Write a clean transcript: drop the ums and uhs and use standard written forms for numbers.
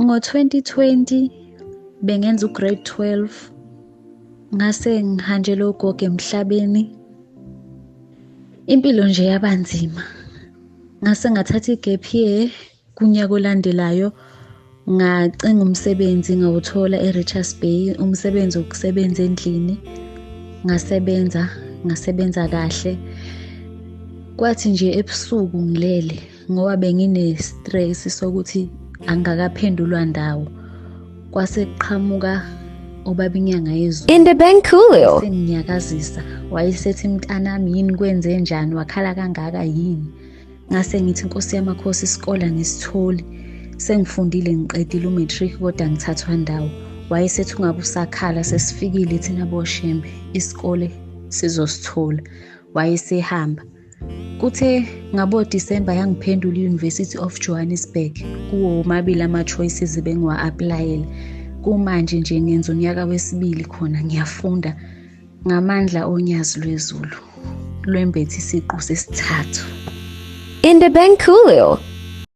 Ngo-2020 bengenza u-grade 12, ngase ngihanjelwe ugogo emhlabeni. Impilo nje yabanzima. Ngase ngathatha i-gap year kunyaka olandelayo, ngacinga umsebenzi ngawuthola e-Richards Bay, umsebenzi wokusebenza endlini. Ngasebenza, ngasebenza kahle. Kwathi nje ebusuku ngilele ngoba bengine-stress sokuthi angakaphendulwa ndawo. Kwase kuqhamuka ubaba inyanga yezulu. Indebenkulu. Senginyakazisa, wayesethi mntanami yini kwenze njani, wakhala kangaka yini? Ngase ngithi Nkosi yamakhosi isikole angisitholi, sengifundile ngiqedile u-matric kodwa ngithathwa ndawo. Wayesethi ungabe usakhala, sesifikile thina boShembe, isikole sizosithola. Wayesehamba. Kuthe ngabo December yangiphendula i-University of Johannesburg kuwo womabili ama-choices bengiwa-applyele. Kumanje nje ngenza unyaka wesibili khona ngiyafunda ngamandla onyazi lwezulu lwembethe isiqu sesithathu. Indebenkulu.